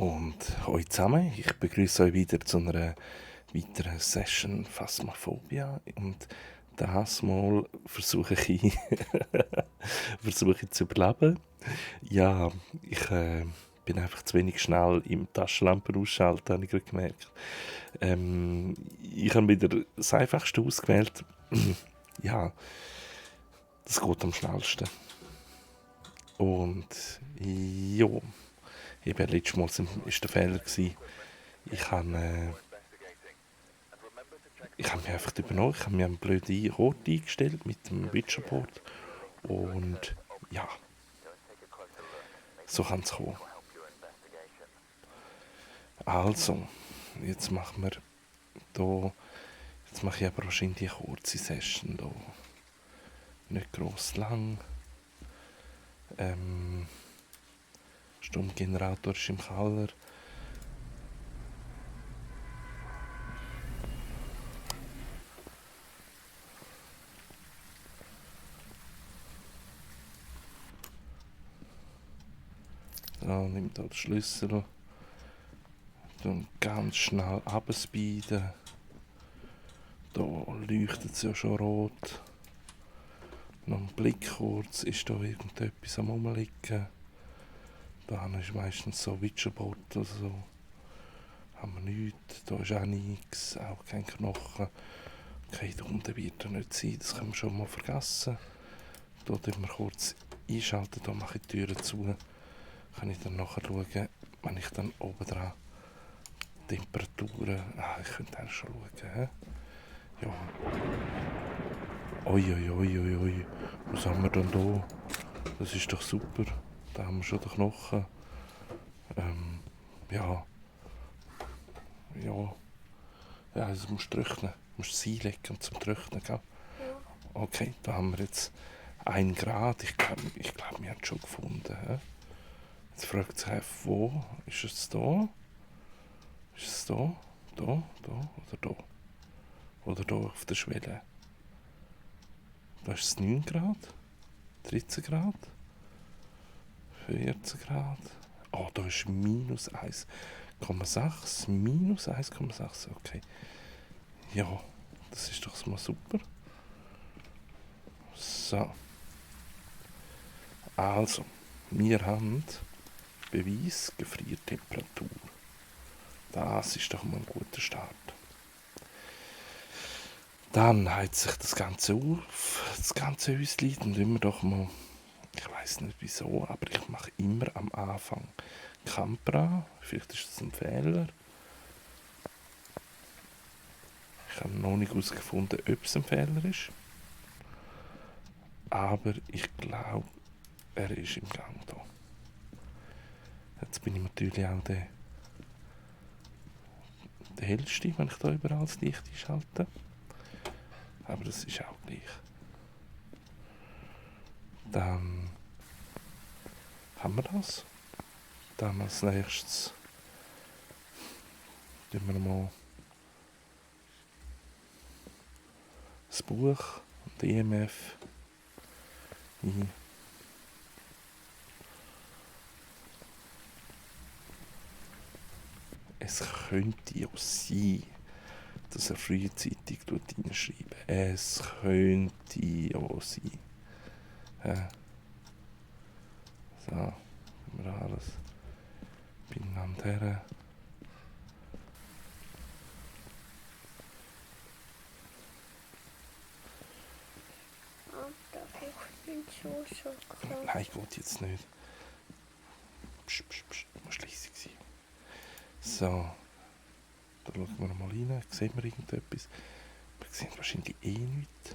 Und hallo zusammen, ich begrüße euch wieder zu einer weiteren Session Phasmophobia. Und das Mal versuche ich, versuche ich zu überleben. Ja, ich bin einfach zu wenig schnell im Taschenlampen ausschalten, habe ich gerade gemerkt. Ich habe wieder das Einfachste ausgewählt. Ja, das geht am schnellsten. Und ja, eben letztes Mal war der Fehler gewesen. Ich habe mich einfach übernommen. Ich habe mir einen blöden Ort eingestellt mit dem Witcherboard. Und ja, so kann es kommen. Also, jetzt machen wir hier. Jetzt mache ich aber wahrscheinlich eine kurze Session hier. Nicht gross lang. Stromgenerator ist im Keller. Da nimmt er den Schlüssel. Dann ganz schnell abspeeden. Da leuchtet es ja schon rot. Noch ein Blick kurz, ist da irgendetwas am Rumliegen. Da ist meistens so Witcherboard oder so. Haben wir nichts, da ist auch nichts, auch kein Knochen. Okay, da unten wird er nicht sein, das können wir schon mal vergessen. Da tun wir kurz einschalten, da mache ich die Türen zu. Kann ich dann nachher schauen, wenn ich dann oben dran Temperaturen... ich könnte eigentlich schon schauen, hä? Ja. Oi. Was haben wir denn da? Das ist doch super. Da haben wir schon den Knochen. Ja. Ja, das musst du trocknen. Du musst es einlegen zum Trocknen, gell? Ja. Okay, da haben wir jetzt 1 Grad. Ich glaub, wir haben es schon gefunden. He? Jetzt fragt sich, wo? Ist es da? Ist es da? Da oder da? Oder da auf der Schwelle? Da ist es 9 Grad, 13 Grad, 14 Grad. Oh, da ist minus 1,6. Minus 1,6, okay. Ja, das ist doch mal super. So. Also, wir haben Beweis Gefriertemperatur. Das ist doch mal ein guter Start. Dann heizt sich das Ganze auf, das ganze Häuschen. Dann tun wir doch mal, ich weiß nicht wieso, aber ich mache immer am Anfang Campra. Vielleicht ist das ein Fehler. Ich habe noch nicht herausgefunden, ob es ein Fehler ist. Aber ich glaube, er ist im Gang da. Jetzt bin ich natürlich auch der hellste, wenn ich da überall das Licht einschalte. Aber das ist auch gleich. Dann haben wir das. Dann als nächstes tun wir mal das Buch und die EMF ein. Es könnte ja sein, dass er frühzeitig reinschreiben. Es könnte ja sein. So, haben wir alles beieinander her. Ich bin so krank. Nein, geht jetzt nicht. Psst, du musst leise sein. So, da schauen wir mal rein. Sehen wir irgendetwas? Wir sehen wahrscheinlich nichts.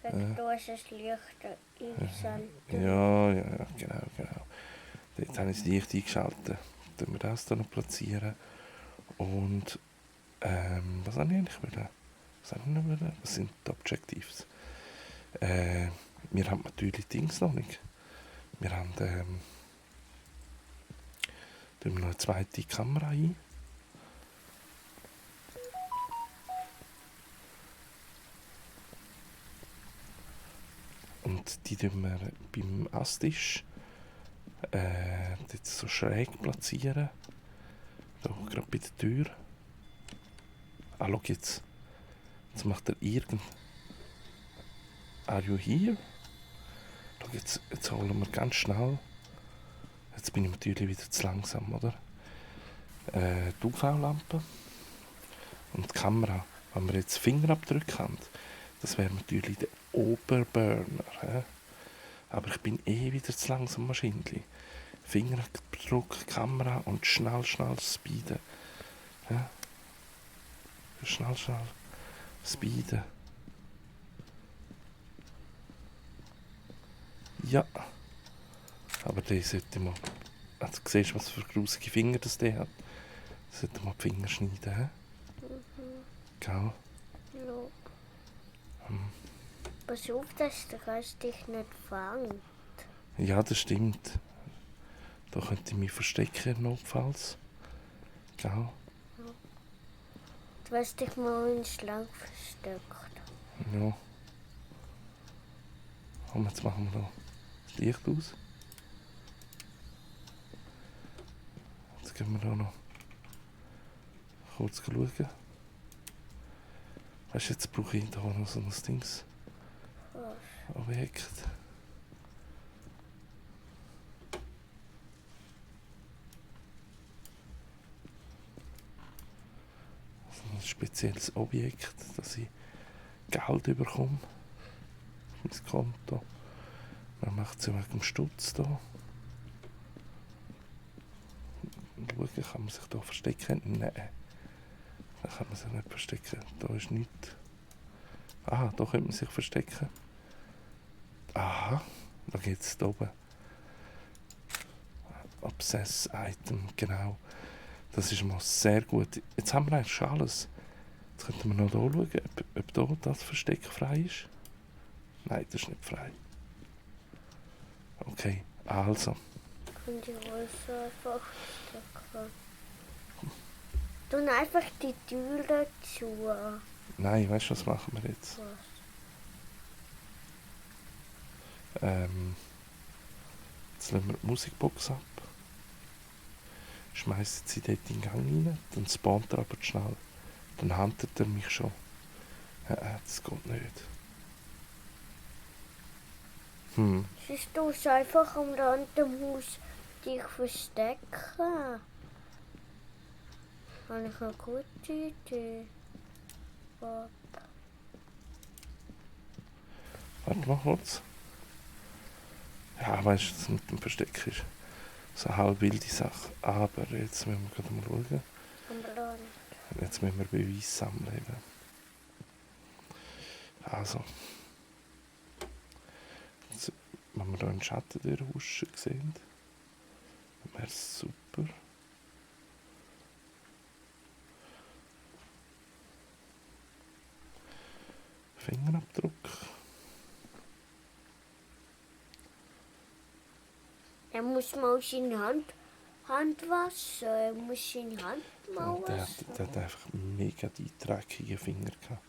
Da ist das Licht eingeschaltet. Ja, genau. Jetzt habe ich das Licht eingeschaltet. Dann wir das dann noch platzieren. Und was habe ich eigentlich wollen? Was sind die Objectives? Wir haben natürlich Dings noch nicht. Wir haben tun wir noch eine zweite Kamera ein. Und die tun wir beim Esstisch jetzt so schräg platzieren. Da, gerade bei der Tür. Ah, schau jetzt. Jetzt macht er irgend... Are you here? Schau, jetzt holen wir ganz schnell... Jetzt bin ich natürlich wieder zu langsam, oder? Die UV-Lampe und die Kamera. Wenn wir jetzt Fingerabdrücke haben, das wäre natürlich der Oberburner. Aber ich bin wieder zu langsam wahrscheinlich. Fingerabdruck, Kamera und schnell speeden. Ja? Schnell speeden. Ja. Aber der sollte mal... Also, du siehst, was für grusige Finger das der hat. Sollte mal die Finger schneiden, hä? Gell? Ja. Pass auf, dass der Geist dich nicht fängt. Ja, das stimmt. Da könnte ich mich verstecken, notfalls. Gell? Du hast dich mal in den Schlag versteckt. Ja. Und jetzt machen wir da das Licht aus. Jetzt gehen wir da noch kurz schauen. Weißt du, jetzt brauche ich da noch so ein Dings. Was? Objekt. So ein spezielles Objekt, dass ich Geld bekomme. Auf mein Konto. Man macht es ja wegen dem Stutz da. Schauen, kann man sich da verstecken? Nein. Da kann man sich nicht verstecken. Da ist nichts. Aha, da könnte man sich verstecken. Aha, da geht es da oben. Obsess Item, genau. Das ist mal sehr gut. Jetzt haben wir eigentlich schon alles. Jetzt könnten wir noch hier schauen, ob hier das Versteck frei ist. Nein, das ist nicht frei. Okay, also. Und ich will so einfach verstecken. Tun einfach die Türe zu. Nein, weißt du, was machen wir jetzt? Was? Jetzt lassen wir die Musikbox ab. Schmeißen sie dort in den Gang rein. Dann spawnt er aber schnell. Dann huntet er mich schon. Das geht nicht. Sonst tust du einfach am Rand dem Haus dich verstecken. Habe ich eine gute Idee. Bob. Warte mal kurz. Ja, weißt du, das mit dem Versteck ist so eine halb wilde Sache. Aber jetzt müssen wir gerade mal schauen. Am Rand. Jetzt müssen wir Beweis sammeln. Eben. Also. Jetzt, wenn wir hier einen Schatten durchhuschen sehen, dann wäre es super. Fingerabdruck. Er muss mal seine Hand waschen. Er muss seine Hand mal Der waschen. hat einfach mega die dreckigen Finger gehabt.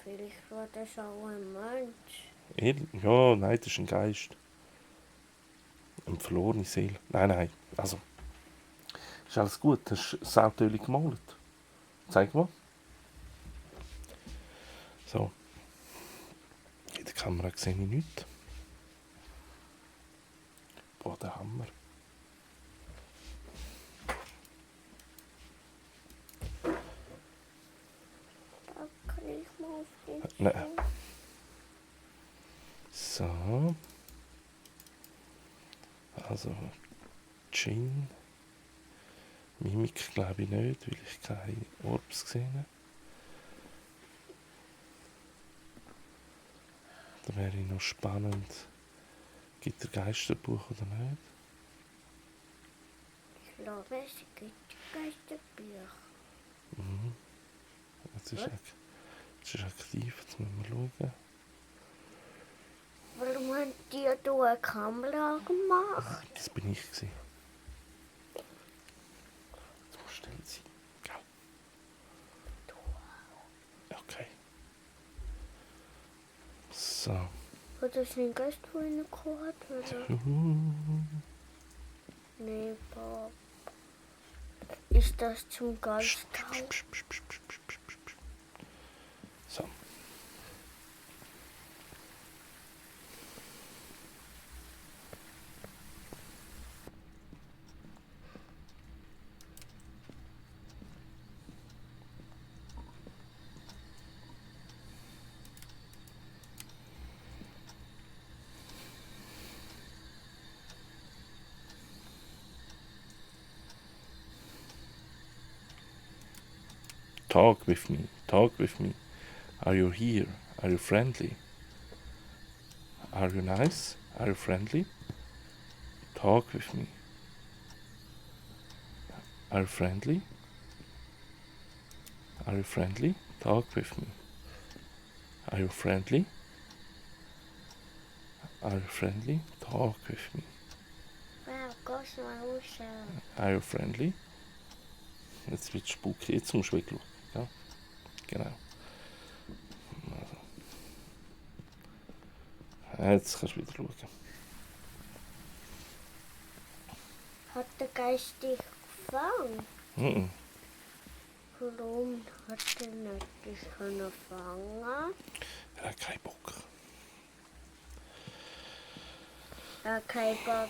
Vielleicht war das auch ein Mensch. Ja, nein, das ist ein Geist. Eine verlorene Seele. Nein. Also, ist alles gut. Das ist sautölig gemalt. Zeig mal. So. In der Kamera sehe ich nichts. Boah, der Hammer. Da kann ich mal auf den Nein. So. Also, Gin. Mimik glaube ich nicht, weil ich keine Orbs gesehen habe. Da wäre noch spannend. Gibt es ein Geisterbuch oder nicht? Ich glaube, es gibt Geisterbücher. Jetzt ist aktiv, jetzt müssen wir schauen. Warum haben die hier eine Kamera gemacht? Das bin ich gewesen. Jetzt muss still sein. Gell? Okay. So. Oder sind Gäste, die reingekommen hat? Oder? Nee, Bob. Ist das zum Geisthau? So. Talk with me. Talk with me. Are you here? Are you friendly? Are you nice? Are you friendly? Talk with me. Are you friendly? Are you friendly? Talk with me. Are you friendly? Are you friendly? Talk with me. Wow, gehst du mal raus. Are you friendly? Jetzt wird es spooky. Jetzt musst du wegschauen. Ja? Genau. Also. Jetzt kannst du wieder schauen. Hat der Geist dich gefangen? Mhm. Warum hat er nicht dich können fangen? Er hat keinen Bock. Er hat keinen Bock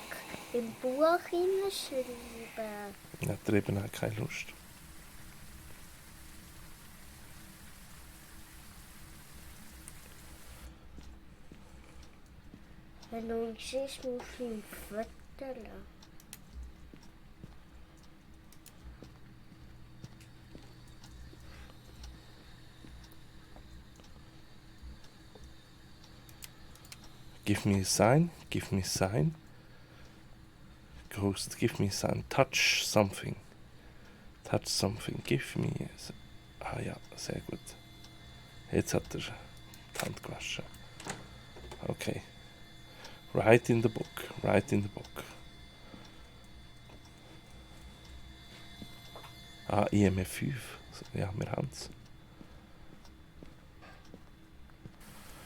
im Buch hineinschreiben. Er hat eben auch keine Lust. Wenn du ihn siehst, musst du ihn füttern. Give me a sign. Give me a sign. Ghost, give me a sign. Touch something. Touch something. Give me a... Ah ja, sehr gut. Jetzt hat er die Hand gewaschen. Okay. Write in the book. Write in the book. Ah, IMF 5. Ja, wir haben es.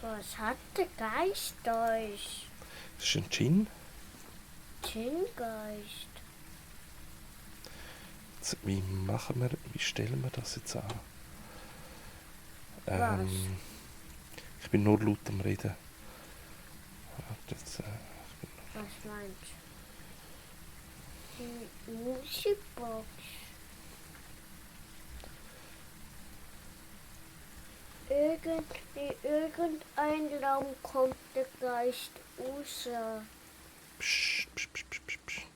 Was hat der Geist euch? Das ist ein Gin. Djinn-Geist. Jetzt, wie stellen wir das jetzt an? Was? Ich bin nur laut am Reden. Warte jetzt, Was meinst du? Die Musikbox. In irgendein Raum kommt der Geist raus. psch, psch, psch, psch, psch, psch.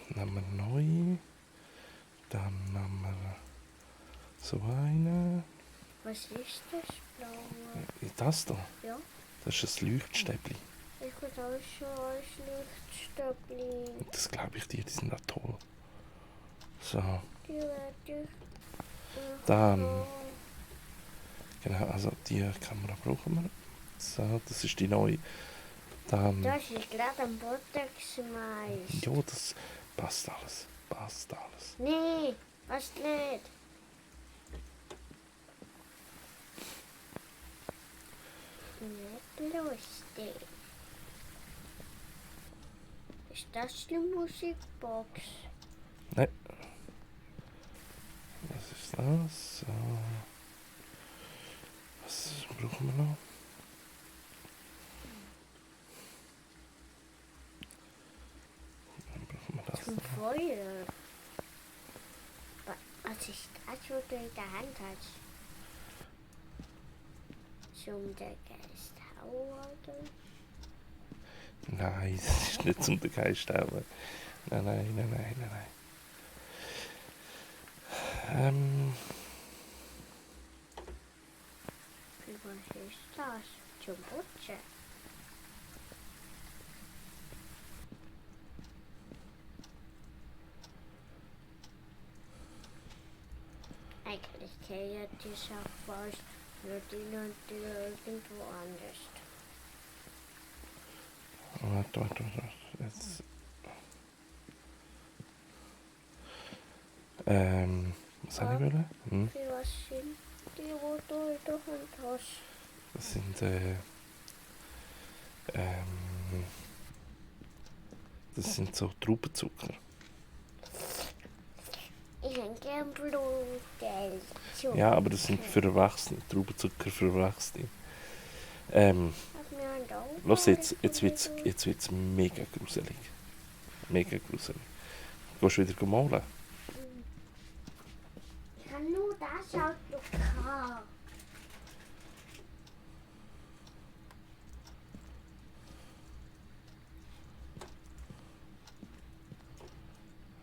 Nehmen wir neu. Dann nehmen wir so eine. Was ist das Blaue? Das da? Ja. Das ist ein Leuchtstäbli. Ich will auch schon als Lichtstöckli. Das glaube ich dir, die sind auch toll. So, Die werde ich. dann. Genau, also die Kamera brauchen wir. So, das ist die neue. Dann. Das ist gerade am Botox-Mais. Ja, das passt alles. Passt alles. Nee, was nicht. Nicht lustig. Ist das die Musikbox? Nein. Was ist das? So. Was brauchen wir noch? Dann brauchen wir das Zum noch. Feuer. Was ist das, was du in der Hand hast? Zum der Geist hauen? Nein, das ist nicht zum den Geist hauen. Nein. Was ist das? Zum Putzen? Eigentlich kennt die Sache fast nur die und die irgendwo anders. Warte. Jetzt. Was habe ich wollen? Für was sind die, wo du in der Hand hast? Das sind Das sind so Traubenzucker. Ich habe gerne Blutelzucker. Ja, aber das sind für Erwachsene. Traubenzucker für Erwachsene. Los, jetzt wird's mega gruselig. Mega gruselig. Gehst du wieder malen? Ich habe nur das Auto gehabt.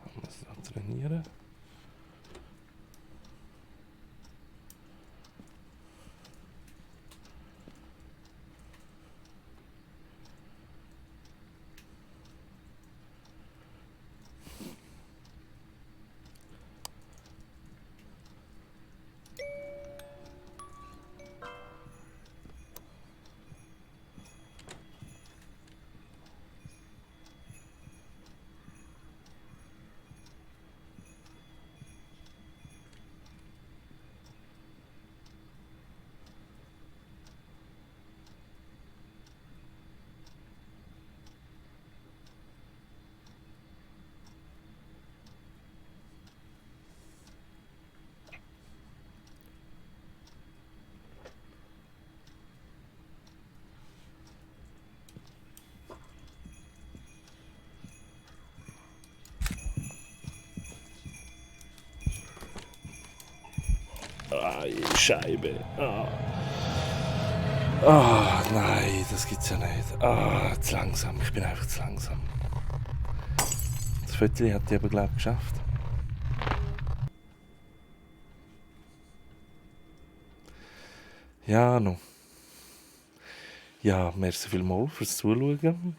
Ich muss noch trainieren. Ah, die Scheibe. Nein, das gibt's ja nicht. Zu langsam. Ich bin einfach zu langsam. Das Foto hat die aber, glaube ich, geschafft. Ja, no. Ja, merci vielmals fürs Zuschauen.